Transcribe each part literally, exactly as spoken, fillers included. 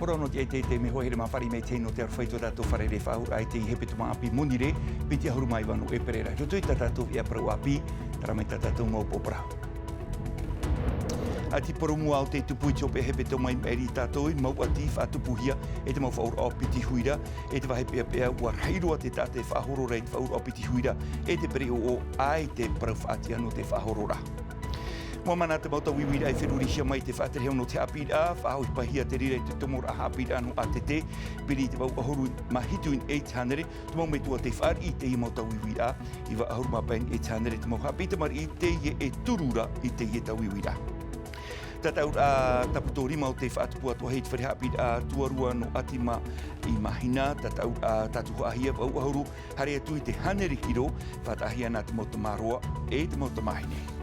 Parau nō te ʻaita i te mea hoa here mā fare mai te hei nō te aroha i tō tātou fare rē faʻahou ʻaita i hepetoma ʻāpī moni rē, piti ʻahuru mā iva nō ʻēperēra. I roto i tā tātou ʻēʻa parau ʻāpī, terā mai tā tātou mau upoʻo parau. ʻAti porōmu ʻa ʻō tei tupu i te hopeʻa hepetoma i maʻiri tātou, mau ʻati faʻatupuhia e te mau faʻaroʻo piti huira, e te vāhi peʻapeʻa ʻua rahi roa te taʻata e faʻahoro ra i te faʻaroʻo piti huira, e te pereʻoʻo ʻaita e parau faʻatiʻa nō te faʻahoro ra. Mau mana te mau tauiuiraʻa i ferurihia mai te faʻaterehau nō te haʻapiʻiraʻa, faʻaʻohipahia te reira i te tomoraʻa haʻapiʻiraʻa nō ʻĀtete, piri i te vaʻu ʻahuru mā hitu i te hānere, te mau metua tei fāriʻi i teie mau tauiuiraʻa, iva ʻahuru mā pae i te hānere te mau haʻapiʻi tamariʻi teie e turu ra i teie tauiuiraʻa. Tataʻuraʻa tapu tō rima ʻo tei faʻatupu atoʻa hia i te fare haʻapiʻiraʻa tuarua nō ʻĀti mā i Mahina, tataʻuraʻa tātuhaʻahia vaʻu ʻahuru, haere atu i te hānere hiro, faʻataʻahia nā te mau tamāroa e te mau tamāhine.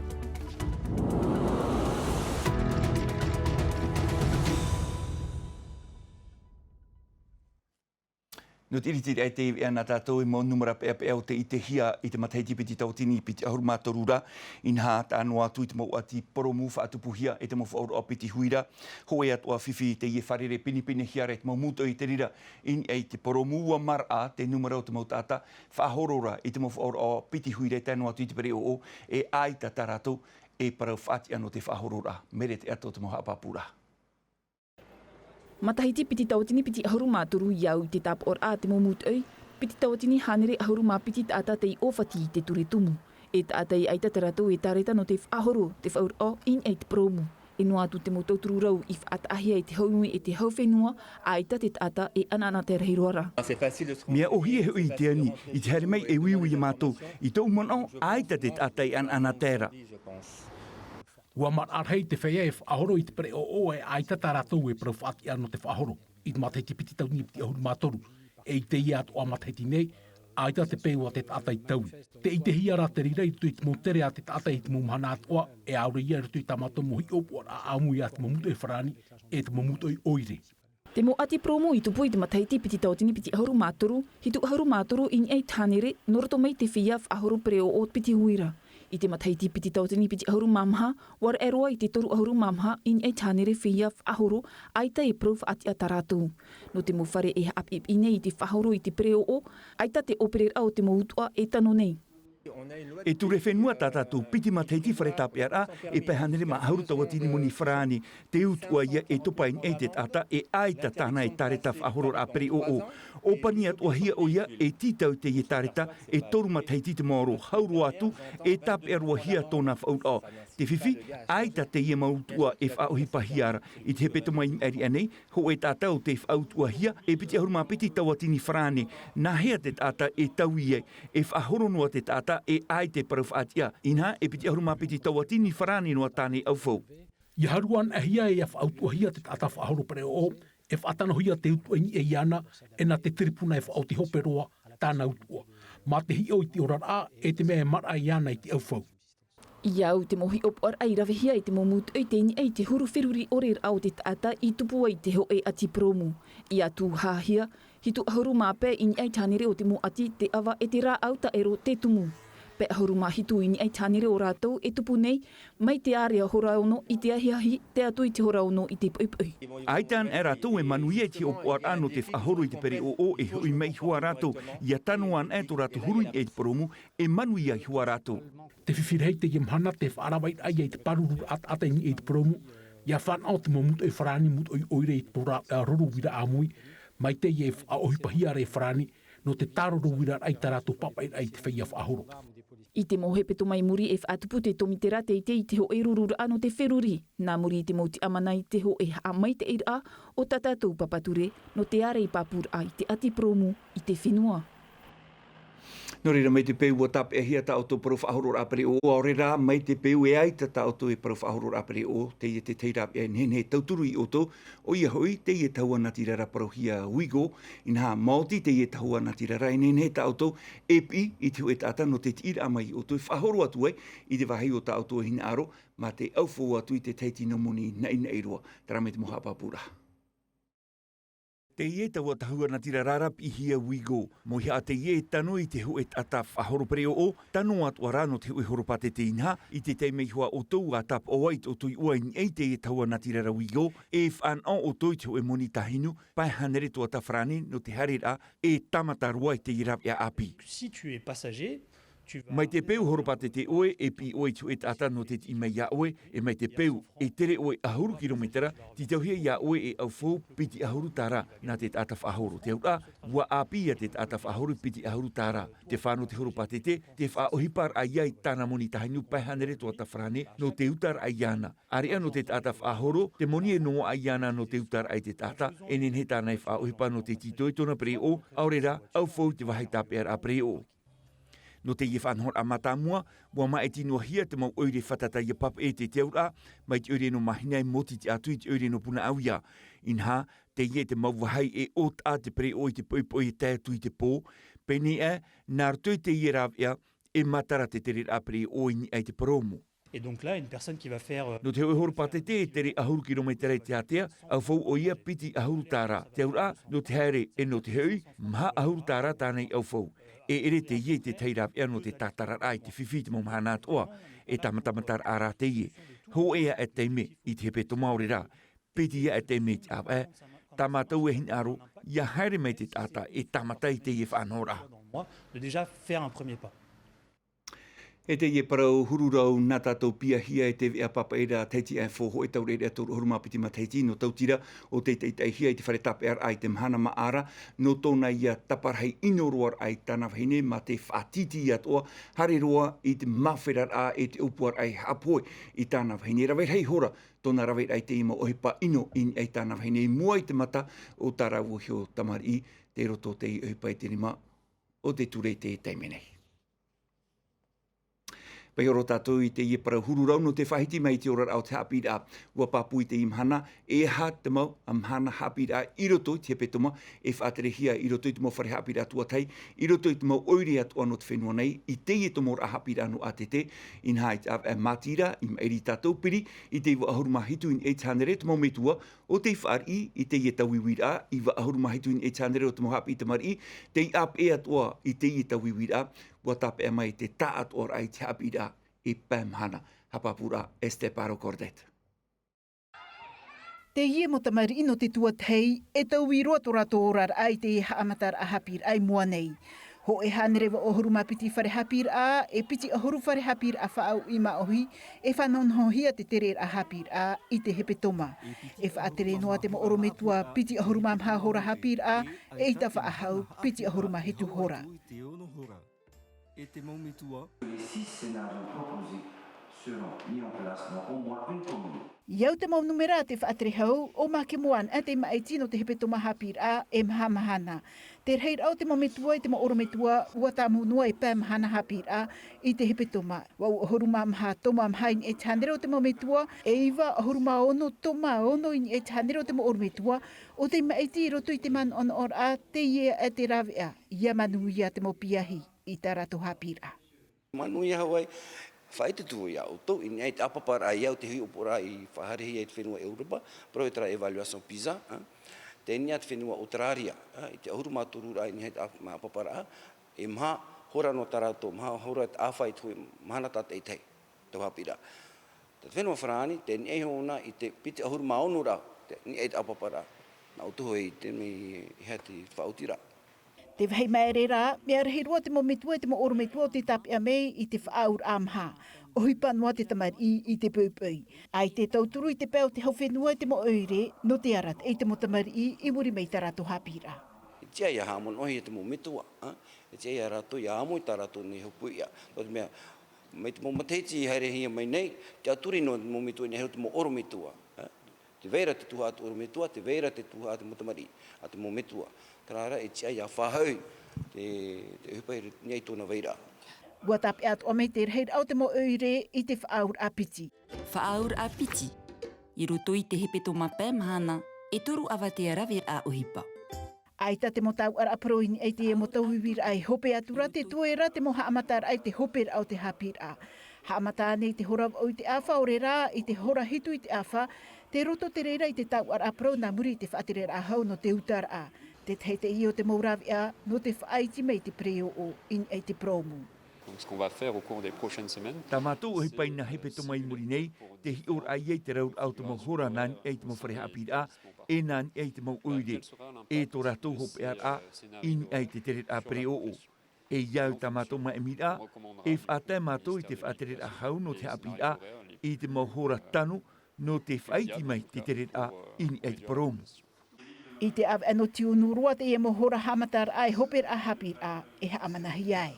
Nō te ʻiritiraʻa i te veʻa nā tātou e mau nūmera peʻapeʻa ʻo tei ʻitehia i te matahiti piti tauatini piti ʻahuru mā toru ra, inaha taʻa noa atu i te mau ʻati porōmu faʻatupuhia e te mau faʻaroʻo piti huira, hōʻē atoʻa fifi teie fārerei pinepinehia ra i te mau mūtoʻi i te reira i niʻa i te porōmu ʻua maraʻa te nūmera o te mau taʻata faʻahoro ra i te mau faʻaroʻo piti huira e tae noa atu i te pereʻoʻo e ʻaita tā rātou e parau faʻatiʻa nō te faʻahoro ra. Mere te ʻata o te mau haʻapāpūraʻa. Matahiti piti tauatini piti ʻahuru mā toru i au i te tāpaʻoraʻa a te mau mūtoʻi, piti tauatini hānere ʻahuru mā piti taʻata tei ʻōfati i te ture tumu. E taʻata e ʻaita tā rātou e tāreta nō te faʻahoro, te faʻaroʻo i niʻa i te porōmu. E noa atu te mau tauturu rau i faʻataʻahia i te hau iwi e te hau fenua, ʻaita te taʻata e ʻanaʻanatae rahi roa ra. Mea ʻōhie hoʻi i te ani, i te haere mai e uiui iā mātou, i tōʻu manaʻo, ʻaita te taʻata e ʻanaʻanatae ra. ʻUa maraʻa rahi te feiā e faʻahoro i te pereʻoʻo e ʻaita tā rātou e parau faʻatiʻa nō te faʻahoro. I te matahiti piti tauatini piti ʻahuru mā toru, e i teie atoʻa matahiti nei, ʻaita te peu a te taʻata i taui. Tē ʻitehia ra te reira i roto i te mau tere a te taʻata i te mau mahana atoʻa, e ʻaore ia i roto i tā mātou mau hiʻopoʻaraʻa ʻāmui a te mau mūtoʻi farāni, e te mau mūtoʻi ʻoire. Te mau ʻati porōmu i tupu i te matahiti piti tauatini piti ʻahuru mā toru, hitu ʻahuru mā toru i niʻa i te hānere, nō roto mai te feiā faʻahoro pereʻoʻo piti huira. I te matahiti piti tauatini piti ʻahuru mā maha, ʻua raʻe roa i te toru ʻahuru mā maha i niʻa i te hānere feiā faʻahoro, ʻaita e parau faʻatiʻa tā rātou. Nō te mau fare e haʻapiʻipiʻi nei i te faʻahoro i te pereʻoʻo, ʻaita te ʻōpereraʻa o te mau utuʻa e tano nei. E ture fenua tā tātou, piti matahiti fare tāpeʻaraʻa, e pae hānere mā ʻahuru tauatini moni farāni, te utuʻa ia e topa i niʻa i te taʻata e ʻaita tāna e tāreta faʻahororaʻa pereʻoʻo. ʻŌpani atoʻahia ʻoia e tītau i teie tāreta e toru matahiti te maoro, hau roa atu, e tāpeʻa roa hia tōna faʻaroʻo. Te fifi, ʻaita teie mau utuʻa e faʻaʻohipahia ra. I te hepetoma i maʻiri aʻe nei, hōʻē taʻata ʻo tei faʻautuʻahia, e piti ʻahuru mā piti tauatini farāni. Nāhea te taʻata e taui ai? E faʻahoro noa te taʻata e ʻaita e parau faʻatiʻa. Inaha, e piti ʻahuru mā piti tauatini farāni noa tāna e ʻaufau. ʻIa haru anaʻe hia e ʻia faʻautuʻahia te taʻata faʻahoro pereʻoʻo, e faʻatanohia te utuʻa i niʻa iāna, e nā te tiripuna e faʻaoti hope roa tāna utuʻa. Mā te hiʻo i te oraraʻa, e te mea e maraʻa iāna i te ʻaufau. ʻIa au te mau hiʻopoʻaraʻa i ravehia e te mau mūtoʻi tei niʻa i te huru feruri ʻore raʻa o te taʻata i tupu ai te hōʻē ʻati porōmu. ʻIa tūhāhia, hitu ʻahuru mā pae i niʻa i te hānere o te mau ʻati, te ʻava e te rāʻau taʻero te tumu. Pae ʻahuru mā hitu i niʻa i te hānere o rātou e tupu nei, mai te ārea hora ono i te ahiahi, tae atu i te hora ono i te poʻipoʻi. ʻAita anaʻe rātou e manuia i te hiʻopoʻaraʻa nō te faʻahoro i te pereʻoʻo e hoʻi mai iho ā rātou, ʻia tano anaʻe tō rātou huru i niʻa i te porōmu, e manuia iho ā rātou. Te fifi rahi teie mahana te faʻaravaʻiraʻa i te pāruru taʻata i niʻa i te porōmu, ʻia fānaʻo te mau mūtoʻi farāni, mūtoʻi ʻoire i te pūrāʻa roro uiraʻa ʻāmui, mai teie e faʻaʻohipahia ra e farāni, nō te tāroro uiraʻa i tā rātou pāpaʻiraʻa i te feiā faʻahoro. I te mau hepetoma i muri e faʻatupu te tōmitera teitei i te hōʻē rururaʻa nō te feruri, nā muri i te mau tiʻamana i te hōʻē haʻamaitaʻiraʻa o tā tātou papa ture, nō te ārai pāpūraʻa i te ʻati porōmu i te fenua. Nō reira, mai te peu ʻua tāpeʻahia tā ʻoutou parau faʻahororaʻa pereʻoʻo, ʻaore rā, mai te peu e ʻaita tā ʻoutou e parau faʻahororaʻa pereʻoʻo, teie te tahi rāveʻa e nehenehe e tauturu iā ʻoutou, ʻoia hoʻi, teie tahua natirara parauhia Wigo, inaha maoti teie tahua natirara e nehenehe tā ʻoutou e piʻi i te hōʻē taʻata nō te tiʻiraʻa mai iā ʻoutou e faʻahoro atu ai i te vāhi o tā ʻoutou e hinaʻaro, mā te ʻaufau atu i te tahi tino moni naʻinaʻi roa, terā mai te mau haʻapāpūraʻa. Teie taua tahua natirara piʻihia Wigo. Mōihaʻa teie e tano i te hōʻē taʻata faʻahoro pereʻoʻo, tano atoʻa rā nō te hōʻē horo pātete, inaha, i te taime iho ā ʻoutou ua tāpaʻo ai i tō ʻoutou iʻoa i niʻa i teie tahua natirara Wigo, e fānaʻo ʻoutou i te hōʻē moni tāhinu, pae hānere tuata farāne nō te haereraʻa, e tāmata roa i teie rāveʻa ʻāpī. Si tu es passager, tu vas Mai te peu horo pātete ʻoe, e piʻi ʻoe i te hōʻē taʻata nō te tiʻi mai iā ʻoe, e mai te peu e tere ʻoe ʻahuru kirometera, tītauhia iā ʻoe e ʻaufau piti ʻahuru tāra nā te taʻata faʻahoro. Te auraʻa, ua ʻāpī ia te taʻata faʻahoro i piti ʻahuru tāra. Te fā nō te horo pātete, te faʻaʻohiparaʻa ia i tāna moni tāhinu pae hānere tuata farāne nō te utaraʻa iāna. ʻĀreʻa nō te taʻata faʻahoro te moni e noaʻa iāna nō te utaraʻa i te taʻata, e nehenehe tāna e faʻaʻohipa nō te tītau i tōna pereʻoʻo, ʻaore rā, ʻaufau i te vāhi tāpeʻaraʻa pereʻoʻo. Nō teie faʻanahoraʻa mātāmua, ua māʻiti noa hia te mau ʻoire fātata ia papaʻi i te auraʻa, mai te ʻoire nō Mahina e mōtitia atu i te ʻoire nō Punaʻauia. Inaha, teie te mau vāhi e ʻōtaʻa te pereʻoʻo i te poʻipoʻi e tae atu i te pō, pēnei aʻe, nā roto i teie rāveʻa, e matara te tereraʻa pereʻoʻo i niʻa i te parau mō. Et donc là, une personne qui va faire, euh, Nō te hōʻē horo pātete e tere ʻahuru kirometera i te ātea, ʻaufau ʻoia piti ʻahuru tāra. Te auraʻa, nō te haere, e nō te hoʻi, maha ʻahuru tāra tāna i ʻaufau. E ʻere teie i te tahi rāveʻa nō te tātararaʻa i te fifi i te mau mahana atoʻa, e tāmatamataraʻa rā teie. Hōʻē aʻe taime i te hepetoma, ʻaore rā, piti aʻe taime i te ʻāvaʻe, tā mātou e hinaʻaro, ia haere mai te taʻata e tāmata i teie faʻanahoraʻa. De déjà faire un premier pas. E teie parau huru rau nā tātou piahia e te veʻa papaʻi ra Tahiti Info hōʻē taureʻareʻa toru ʻahuru mā piti matahiti nō tautira ʻo tei taʻitaʻihia i te fare tāpeʻaraʻa i te mahana māʻa ra, nō tōna ia taparahi ʻino roa raʻa i tāna vahine mā te faʻatītī atoʻa, haere roa i te māferaraʻa e te ʻōpuaraʻa e haʻapohe i tāna vahine. Rave rahi hora tōna raveraʻa i teie mau ʻohipa ʻino i niʻa i tāna vahine i mua i te mata o tā rāua iho tamariʻi, tei roto teie ʻohipa i te rima o te ture i te taime nei. Paʻi ora tātou i teie parau huru rau nō te faʻahiti mai i te oraraʻa o te haʻapiʻiraʻa. Ua pāpū i teie mahana, e aha te mau mahana haʻapiʻiraʻa i roto i te hepetoma, e faʻaterehia i roto i te mau fare haʻapiʻiraʻa tuatahi, i roto i te mau ʻoire atoʻa nō te fenua nei, i teie tomoraʻa haʻapiʻiraʻa nō ʻĀtete, inaha i te ʻāvaʻe mātira, i maʻiri tātou piri, i te iva ʻahuru mā hitu i niʻa i te hānere te mau metua, ʻo tei fāriʻi i teie tauiuiraʻa, iva ʻahuru mā hitu i niʻa i te hānere o te mau haʻapiʻi tamariʻi, tei ʻāpeʻe atoʻa i teie tauiuiraʻa, ua tāpeʻa mai te taʻatoʻaraʻa i te haʻapiʻiraʻa i pae mahana. Haʻapāpūraʻa Esther Paro Cordet. Teie mau tamariʻi nō te tuatahi, e taui roa tō rātou oraraʻa i te haʻamataraʻa haʻapiʻiraʻa i mua nei. Hōʻē hānere iva ʻahuru mā piti fare haʻapiʻiraʻa, e piti ʻahuru fare haʻapiʻiraʻa faʻauʻi māʻohi, e fānahonahohia te tereraʻa haʻapiʻiraʻa i te hepetoma. E faʻatere noa te mau ʻorometua piti ʻahuru mā maha hora haʻapiʻiraʻa, eʻita faʻahou piti ʻahuru mā hitu hora. E te mau metua. Les six scénarios proposés seront mis en place dans au moins une commune. I au te mau numera a te faʻatere hau, ʻo Makemo Anaʻe tei maʻiti nō te hepetoma haʻapiʻiraʻa e maha mahana. Te rahiraʻa o te mau metua e te mau ʻorometua, ua tāmau noa e pae mahana haʻapiʻiraʻa i te hepetoma. Vaʻu ʻahuru mā maha tōmā maha i niʻa i te hānere o te mau metua, e iva ʻahuru mā ono tōmā ono i niʻa i te hānere o te mau ʻorometua, ʻo tei maʻiti i roto i te manaʻonaʻoraʻa, teie e te rāveʻa, ia manuia te mau piahi i tā rātou haʻapiʻiraʻa. Manuia Hawaii, faʻaʻite atu iā ʻoutou, i niʻa i te ʻāpaparaʻa i au te huiʻopoʻaraʻa i faʻahaerehia i te fenua ʻEuropa, parau e terā évaluation PISA, ā, tei niʻa te fenua ʻAustralia, ā, i te ʻahuru mā toru rā i niʻa i te ʻāp-, ʻāpaparaʻa, e maha hora noa tā rātou, maha hora e te ʻāfa i te hōʻē mahana tātaʻitahi, tau haʻapiʻiraʻa. Te fenua Farāni, tei niʻa iho na i te piti ʻahuru mā ono rā, tei niʻa i te ʻāpaparaʻa. Nā ʻoutou hoʻi i te mea e aha te faʻaotiraʻa. Te vāhi maere rā, mea rahi roa te mau metua e te mau ʻorometua ʻo tei tāpeʻa mai i te faʻaauraʻa maha. ʻOhipa noa te tamariʻi i te poʻipoʻi. ʻAita e tauturu i te pae o te hau fenua e te mau ʻoire, nō te arataʻi i te mau tamariʻi i muri mai i tā rātou haʻapiʻiraʻa. E tiʻa ia haʻamanaʻohia te mau metua, ā? E tiʻa ia rātou ia amo i tā rātou nei hopoiʻa. Nō te mea, mai te mau matahiti i haerehia mai nei, tiʻaturi noa te mau metua i niʻa iho te mau ʻorometua, ā? Tē vai ra te tuhaʻa te ʻorometua, tē vai ra te tuhaʻa te mau tamariʻi, a te mau metua. Terā rā, e tiʻa ia faʻahou te, te ʻohipa i niʻa i tōna vairaʻa. Ua tāpeʻa atoʻa mai te rahiraʻa o te mau ʻoire i te faʻaauraʻa piti. Faʻaauraʻa piti. I roto i te hepetoma pae mahana, e toru avatea raveraʻa ʻohipa. ʻAita te mau tauʻaraʻa parau i niʻa i teie mau tauiuiraʻa e hope atu ra, tē toe ra te mau haʻamataraʻa i te hoperaʻa o te haʻapiʻiraʻa. Haʻamata ānei te hora vaʻu i te ʻāfa, ʻaore rā i te hora hitu i te ʻāfa, te roto te reira i te tauʻaraʻa parau nā muri i te faʻatereraʻa hau nō te utaraʻa. Te tahi teie o te mau rāveʻa nō te faʻaiti mai i te pereoʻo i niʻa i te porōmu. Donc, ce qu'on va faire au cours des prochaines semaines, Tā mātou ʻohipa i nā hepetoma i muri nei, te hiʻoraʻa ia i te rauraʻa o te mau hora nā niʻa i te mau fare haʻapiʻiraʻa, e nā niʻa i te mau ʻoire, e tō rātou hopeʻaraʻa i niʻa i te tereraʻa pereoʻo. E ia au tā mātou māʻimiraʻa, e faʻatae mātou i te faʻatereraʻa hau nō te haʻapiʻiraʻa i te mau hora tano nō te faʻaiti mai te tereraʻa i niʻa i te porōmu. I te ʻāvaʻe nō Tiunuroa teie mau hora haʻamataraʻa e hoperaʻa haʻapiʻiraʻa e haʻamanahia ai.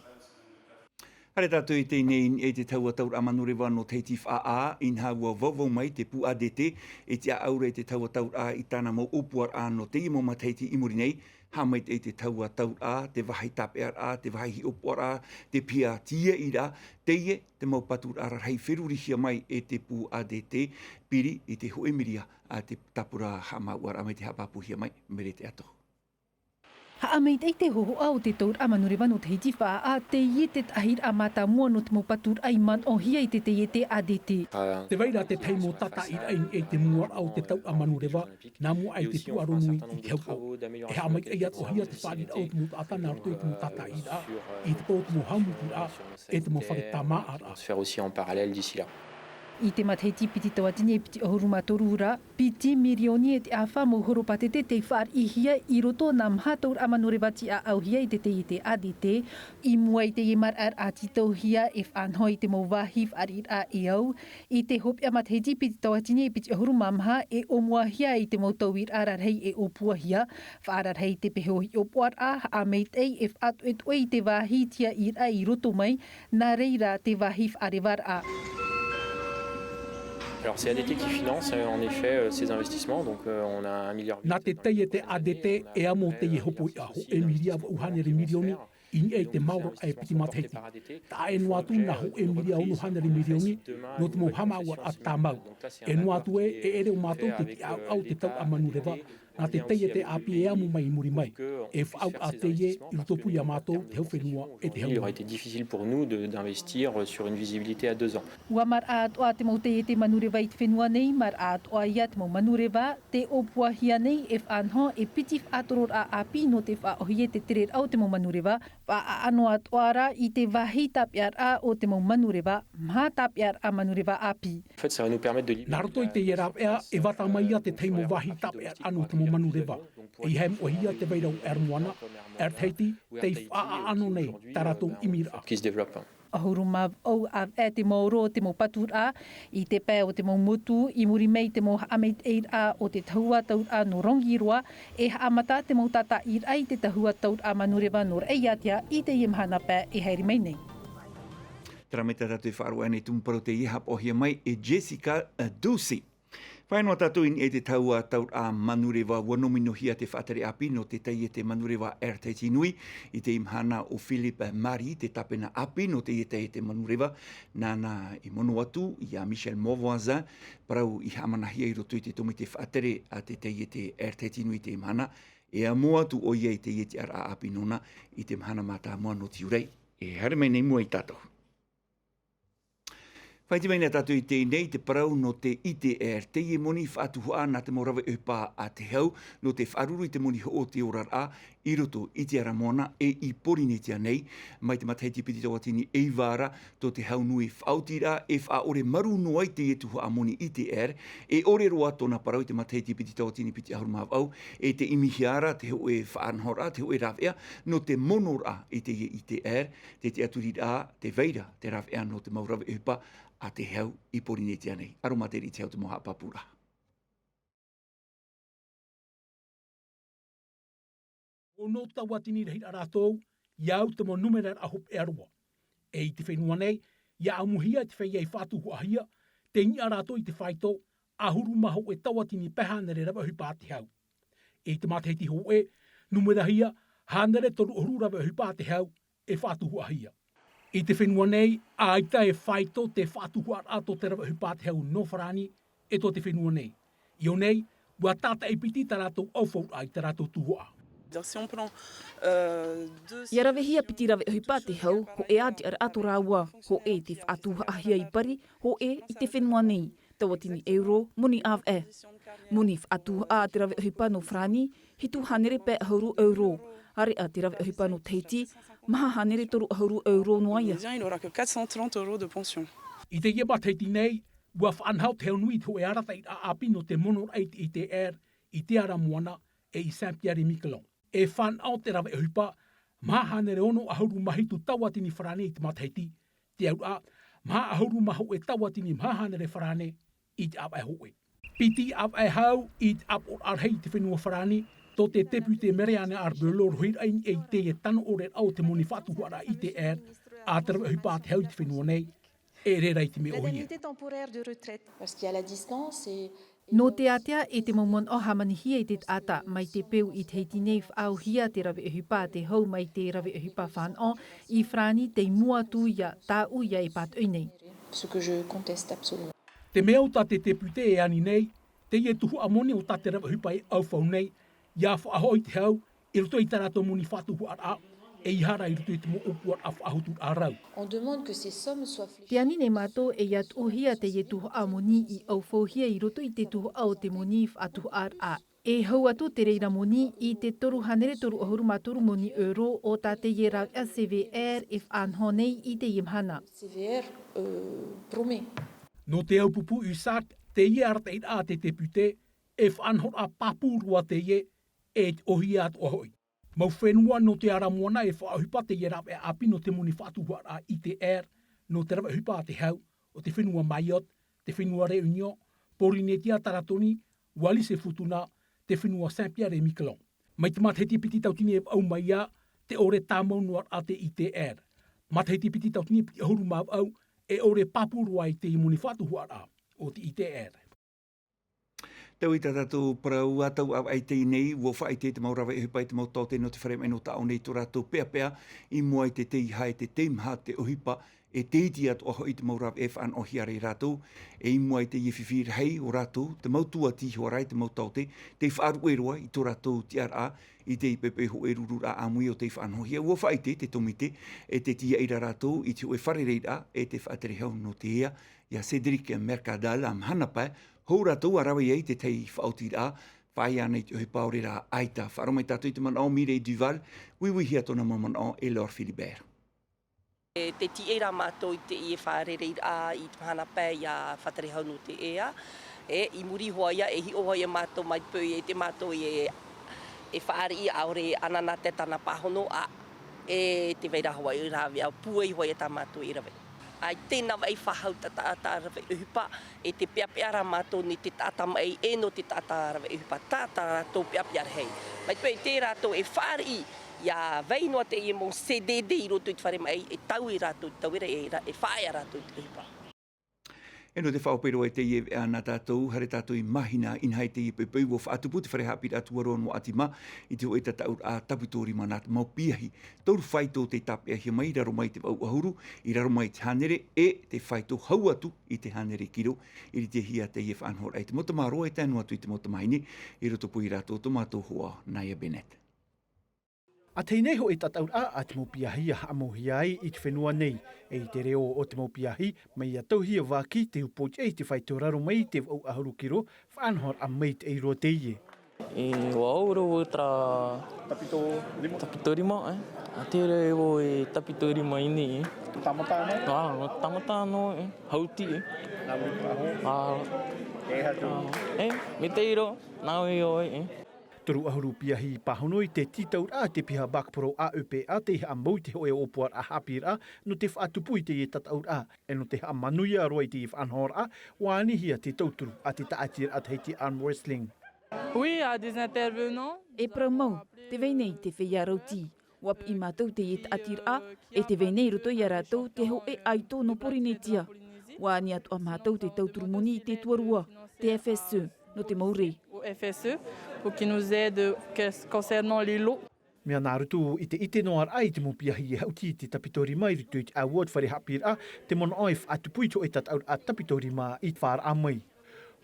Haere tātou i teie nei i te taua tauraʻa manureva nō Tahiti Faʻaʻā, inaha ua vauvau mai te pū A D T, i te ʻaʻaura i te taua tauraʻa i tāna mau ʻōpuaraʻa nō teie mau matahiti i muri nei, haʻamaitaʻi te taua tauraʻa, te vāhi tāpeʻaraʻa, te vāhi hiʻopoʻaraʻa, te piha tīaʻiraʻa, teie te mau paturaʻa rarahi ferurihia mai e te pū A D T, piri i te hōʻē miria a te tāpura haʻamāuʻaraʻa mai te haʻapāpūhia mai, Merete Ato. Haʻamaitaʻi te hōhoʻa o te tauraʻa manureva nō Tahiti Faʻaʻā, teie te tahiraʻa mātāmua nō te mau paturaʻa i manaʻohia i te taiete A D T. Tē vai ra te tahi mau tātaʻiraʻa i niʻa i te muaraʻa o te tauraʻa manureva, nā mua aʻe i te tuʻaro nui i te hau. E haʻamaitaʻi atoʻahia te fāriʻiraʻa o te mau taʻata nā roto i te mau tātaʻiraʻa, i te pae o te mau haʻamuturaʻa, e te mau fare tāmāʻaraʻa. Se faire aussi en parallèle d'ici là. I te matahiti piti tauatini e piti ʻahuru mā toru ra, piti mirioni e te ʻāfa mau horopātete tei fāriʻihia i roto nā maha tauraʻa manureva tiʻaʻauhia i te taiete A D T. I mua i teie maraʻaraʻa tītauhia e faʻanaho i te mau vāhi fāriʻiraʻa e au, i te hopeʻa matahiti piti tauatini e piti ʻahuru mā maha e ʻōmuahia i te mau tauiraʻa rarahi e ʻōpuahia, faʻararahi i te peho hiʻopoʻaraʻa, haʻamaitaʻi e faʻatoʻetoʻe i te vāhi tīaʻiraʻa i roto mai, nā reira te vāhi faʻarevaraʻa. Alors, c'est A D T qui finance, euh, en effet, euh, ces investissements. Donc, euh, on a un milliard. Nā te taiete A D T e amo teie hopoiʻa, hōʻē miria vaʻu hānere mirioni i niʻa i te maoro e piti matahiti. Taʻa ʻē noa atu nā hōʻē miria ono hānere mirioni nō te mau haʻamāuʻaraʻa tāmau. E noa atu ē, e ʻere ʻo mātou te tiʻaʻau te tauraʻa manureva, nā te taiete ʻāpī e amo mai i muri mai. E faʻaau teie i roto pū iā mātou te hau fenua e te hau. Il aurait été difficile pour nous de, d'investir sur une visibilité à deux ans. ʻUa maraʻa atoʻa te mau taiete manureva i te fenua nei, maraʻa atoʻa ia te mau manureva, tē ʻōpuahia nei e faʻanaho e piti faʻatororaʻa ʻāpī nō te faʻaʻōhie i te tereraʻa o te mau manureva, faʻaʻano atoʻa rā i te vāhi tāpeʻaraʻa o te mau manureva, maha tāpeʻaraʻa manureva ʻāpī. En fait, ça va nous permettre de libérer. Nā roto i teie rāveʻa, e vātā mai ia te tahi mau vāhi tāpeʻaraʻa nō te mau manureva. ʻEiaha e moʻehia te vaira o Air Moana, Air Tahiti, tei faʻaʻano nei tā rātou ʻimiraʻa. Qui se développe. ʻAhuru mā vaʻu ʻāvaʻe te maoro o te mau paturaʻa, i te pae o te mau motu, i muri mai i te mau haʻamaitaʻiraʻa o te tahua tauraʻa nō Rangiroa, e haʻamata te mau tātaʻiraʻa i te tahua tauraʻa manureva nō Raʻiātea i teie mahana pae e haere mai nei. Terā mai tā tātou e faʻaroʻo nei tumu parau teie haʻapaʻohia mai e Jessica, eh, Ducey. Fāʻi noa tātou i niʻa i te taua tauraʻa manureva, ua nominohia te faʻatere ʻāpī nō te taiete manureva Air Tahiti Nui i teie mahana ʻo Philippe Marie, te tāpena ʻāpī nō teie taiete manureva, nāna i mono atu iā Michel Mauvoisin, parau i haʻamanahia i roto i te tōmite faʻatere a te taiete Air Tahiti Nui i teie mahana, e amo atu ʻoia i teie tiʻaraʻa ʻāpī nōna i te mahana mātāmua nō Tiurai. E haere mai nei mua ia tātou. Faʻaʻite mai na tātou i teie nei te parau nō te I T R, teie moni faʻatuhaʻa nā te mau rave ʻohipa a te hau, nō te faʻaruru i te moni hoʻo o te oraraʻa i roto i te ara moana e i Porinetia nei, mai te matahiti piti tauatini e iva ra, tō te hau nui faʻaotiraʻa e faʻaʻore marū noa ai teie tuhaʻa moni I T R, e ʻore roa tōna parau i te matahiti piti tauatini piti ʻahuru mā vaʻu, e tē ʻimihia ra te hōʻē faʻanahoraʻa, te hōʻē rāveʻa, nō te monoraʻa i teie I T R, te tiʻaturiraʻa, tē vai ra te rāveʻa nō te mau rave ʻohipa a te hau i Porinetia nei. ʻAroha maitaʻi i te hau te mau haʻapāpūraʻa. Ono tauatini rahiraʻa rātou, ia au te mau numeraraʻa hopeʻa roa. E i te fenua nei, ʻia ʻamuhia i te feiā i faʻatuhaʻahia, tei niʻa rātou i te faito, ʻahuru mā hōʻē tauatini pae hānere rave ʻohipa a te hau. I te matahiti hōʻē, numerahia, hānere toru ʻahuru rave ʻohipa a te hau, e faʻatuhaʻahia. I te fenua nei, ʻaita e faito te faʻatuhaʻaraʻa tō te rave ʻohipa a te hau nō Farāni, e tō te fenua nei. I ʻō nei, ʻua tātaʻi piti tā rātou ʻaufauraʻa i tā rātou tuhaʻa. Si on prend, euh, deux... Ia ravehia piti rave ʻohipa te hau, hōʻē ā te ʻaraʻa tō rāua, hōʻē te faʻatuhaʻahia i Paris, hōʻē i te fenua nei. Tauatini euro, moni ʻāvaʻe. Moni faʻatuhaʻa a te rave ʻohipa nō Farāni, hitu hānere pae ʻahuru euro. Haere ā te rave ʻohipa nō Tahiti, maha hānere toru ʻahuru euro noa ia. Indien, il aura que quatre cent trente euros de pension. I teie matahiti nei, ʻua faʻanaho te hau nui i te hōʻē arataʻiraʻa ʻāpī nō te monoraʻa i te I T R, i Te Ara Moana, e i Saint-Pierre-et-Miquelon. E fānaʻo te rave ʻohipa, maha hānere ono ʻahuru mā hitu tauatini farāne i te matahiti, te auraʻa, maha ʻahuru mā hōʻē tauatini maha hānere farāne i te ʻāvaʻe hōʻē. Piti ʻāvaʻe hau i te ʻāpoʻoraʻa rahi i te fenua Farāni, tō te tepute Marianne Arbelot rohi raʻa i niʻa i teie tano ʻore raʻa o te moni faʻatuhaʻaraʻa I T R, a te rave ʻohipa a te hau i te fenua nei, e ʻere rā i te mea ʻōhie. L'indemnité temporaire de retraite. Parce qu'il y a la distance et Nō te ātea e te mau manaʻo hāmanihia e te taʻata, mai te peu i Tahiti nei faʻaauhia te rave ʻohipa a te hau mai te rave ʻohipa fānaʻo, i Farāni tei mua atu ia, tāʻu ia e pātoʻi nei. Ce que je conteste absolument. Te mea ʻo tā te tepute e ani nei, teie tuhaʻa moni ʻo tā te rave ʻohipa e ʻaufau nei, ʻia faʻahoʻi te hau, i roto i tā rātou moni faʻatuhaʻaraʻa, ʻeiaha rā i roto i te mau ʻōpuaraʻa faʻahuturaʻa rau. On demande que ces sommes soient fléchées. Tē ani nei mātou e ʻia tuʻuhia teie tuhaʻa moni i ʻaufauhia i roto i te tuhaʻa o te moni faʻatuhaʻaraʻa. E hau atu te reira moni i te toru hānere toru ʻahuru mā toru moni euro o tā teie rāveʻa C V R e faʻanaho nei i teie mahana. C V R, euh, promet. Nō te aupupū USAC, teie arataʻiraʻa a te tepute, e faʻanahoraʻa pāpū roa teie, e te ʻōhie atoʻa hoʻi. Mau fenua nō Te Ara Moana e faʻaʻohipa teie rāveʻa ʻāpī nō te moni faʻatuhaʻaraʻa I T R, nō te rave ʻohipa a te hau, ʻo te fenua Mayotte, te fenua Réunion, Pōrīnetia Taratoni, Wallis et Futuna, te fenua Saint-Pierre-et-Miquelon. Mai te matahiti piti tauatini e vaʻu mai ā, tē ʻore tāmau noa raʻa te I T R. Matahiti piti tauatini piti ʻahuru mā vaʻu, e ʻore pāpū roa ai teie moni faʻatuhaʻaraʻa, ʻo te I T R. Tau i tā tātou parau ā tau ʻāvaʻe i teie nei, ʻua faʻaʻite te mau rave ʻohipa i te mau taote nō te fare maʻi nō Taʻaone i tō rātou peʻapeʻa, i mua i te teiaha e te teimaha te ʻohipa, e te iti atoʻa hoʻi te mau rave e faʻanahohia ra e rātou, e i mua i teie fifi rahi o rātou, te mau tuati iho ā rā i te mau taote, tei faʻaruʻe roa i tō rātou tiʻaraʻa, i te poʻipoʻi hōʻē rururaʻa ʻāmui ʻo tei faʻanahohia, ʻua faʻaʻite te tōmite, e te tīaʻi ra rātou i te hōʻē fārereiraʻa, e te faʻatere hau nō te ea, ia Cédric Mercadal, ā mahana pae, hou rātou ʻa rave ai te tahi faʻaotiraʻa, faʻaea ana i te ʻohipa ʻaore rā ʻaita. Faʻaroʻo mai tātou i te manaʻo o Mireille Duval, uiuihia tōna mau manaʻo e Laure Philibert. E te tīaʻi ra mātou i teie fārereiraʻa i te mahana pae ia faʻatere hau nō te ea. E, i muri iho ā ia, e hiʻo hoʻi ia mātou mai te peu e ʻite mātou e, e fāriʻi ʻaore ʻanaʻanatae tāna pāhono, ā, e tē vai ra hoʻi rāveʻa pūai hoʻi ia tā mātou e rave. ʻAita e nā vai faʻahou tā, tā, tā rave ʻohipa, e te peʻapeʻa ra mātou nō te taʻata maʻi, e nō te taʻata rave ʻohipa, tā, tā rātou peʻapeʻa rahi. Mai te peu e ʻite rātou e fāriʻi, ʻia vai noa teie mau C D D i roto i te fare maʻi, e taui rātou, taui ra e ra-, e faʻaea rātou i te ʻohipa. E nō te faʻaʻope roa i teie veʻa nā tātou, haere tātou i Mahina, inaha i teie poʻipoʻi ʻua faʻatupu te fare haʻapiʻiraʻa tuarua nō ʻĀtima, i te hōʻē tataʻuraʻa taputōrima nā te mau piahi. Toru faito tei tāpeʻahia mai, i raro mai i te vaʻu ʻahuru, i raro mai i te hānere, e te faito hau atu i te hānere kiro, i ʻiritehia teie faʻanahoraʻa i te mau tamaroa e tae noa atu i te mau tamāhine, i roto pū ia rātou tō mātou hoa, Naya Bennett. ʻA tahi nei hōʻē tataʻuraʻa a te mau piahi ʻia haʻamauhia ai i te fenua nei, e i te reo o te mau piahi, mai ia tauhia vāki te upoʻotiʻa i te faito raro mai i te vaʻu ʻahuru kiro, faʻanahoraʻa maitaʻi roa teie. E, ʻua au roa terā tapito rima. Tapito rima, e. ʻA te reira e tapito rima i nei, e. Tāmata anō? Ā, tāmata anō, e. Hauti, e. Nā muri paho? Ā. E hatu. Ā, e, maitaʻi roa, nā ʻoe ʻoe, e. Toru ʻahuru piahi pāhono i te tītauraʻa te piha Bac Pro A E P A tei haʻamau i te hōʻē ʻōpuaraʻa haʻapiʻiraʻa nō te faʻatupu i teie tataʻuraʻa, e nō te haʻamanuia roa i teie faʻanahoraʻa, ʻua anihia te tauturu a te tāʻatiraʻa Tahiti Arm Wrestling. Oui, à des intervenants. E parau mau, tē vai nei te feiā rauti. ʻUa piʻi mātou teie tāʻatiraʻa, e tē vai nei i roto ia rātou te hōʻē ʻaito nō Pōrīnetia. ʻUa ani atoʻa mātou te tauturu moni i te tuarua, te F S E, nō te mau rē. Au F S E, pour qu'ils nous aident, que-, concernant les lots. Mea nā roto i te ʻite noa raʻa i te mau piahi e hauti i te tapito rima i roto i te ʻāua o te fare haʻapiʻiraʻa, te manaʻo e faʻatupu i te hōʻē tataʻuraʻa tapito rima i te fāraʻa mai.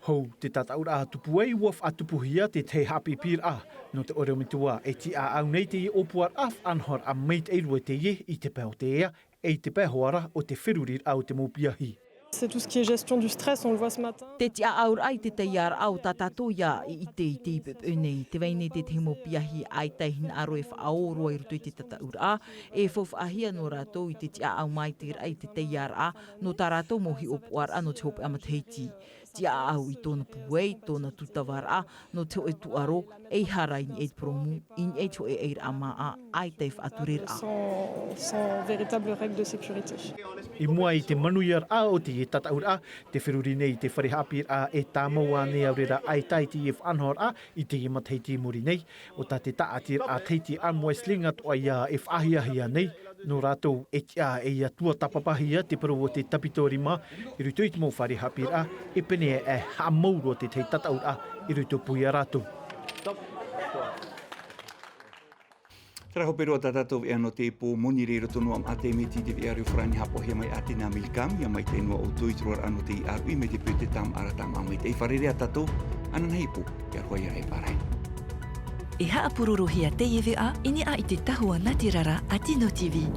Hou te tataʻuraʻa tupu ai, ua faʻatupuhia te tahi haʻapiʻiraʻa nō te ʻorometua e tiʻaʻau nei teie ʻōpuaraʻa faʻanahoraʻa maitaʻi roa teie i te pae o te ea, e i te pae hoʻi ra o te feruriraʻa o te mau piahi. C'est tout ce qui est gestion du stress, on le voit ce matin. Te tiʻaʻauraʻa i te taiaraʻa o tā tātou ia i ʻite i te ipepe nei. Te vai nei te tahi mau piahi ʻaita e hinaʻaro e faʻaō roa i roto i te tataʻuraʻa, e faufaʻahia nō rātou i te tiʻaʻau maitaʻiraʻa i te taiaraʻa nō tā rātou mau hiʻopoʻaraʻa nō te hopeʻa matahiti. Tiʻaʻau i tōna pūai, tōna tūtavaraʻa, nō te hoʻe tūʻaro, ʻeiaha rā i niʻa i te purōmu, i niʻa i te hoʻe ʻairaʻa māʻa, ʻaita e faʻatureraʻa. Sans, sans véritable règle de sécurité. I mua i te manuiaraʻa o teie tataʻuraʻa, tē feruri nei te fare haʻapiʻiraʻa e tāmau ānei, ʻaore rā ʻaita i teie faʻanahoraʻa i teie matahiti i muri nei. ʻO tā te tāʻatiraʻa Tahiti Arm Wrestling atoʻa ia e faʻahiahia nei, nō rātou e tiʻa e ia tuatāpapahia te parau o te tāpiti rima i roto i te mau fare haʻapiʻiraʻa, e pēnei e haʻamau roa te tahi tataʻuraʻa i roto pū ia rātou. Terā hope roa tā tātou veʻa nō teie pō, moni ra i roto noa maʻa te mea i te veʻa reo farāni haʻapaʻohia mai a Tina Milcam, ʻia maitaʻi noa ʻoutou i te roaraʻa nō te ʻāruʻi mai te peu o te tāmāʻaraʻa, tāmāʻa maitaʻi. Fārerei ā tātou, ānānahi e pū, ʻia roaʻa ia e pārahi. E haʻapurorohia teie veʻa i niʻa i te tahua nātirara a Tino TV.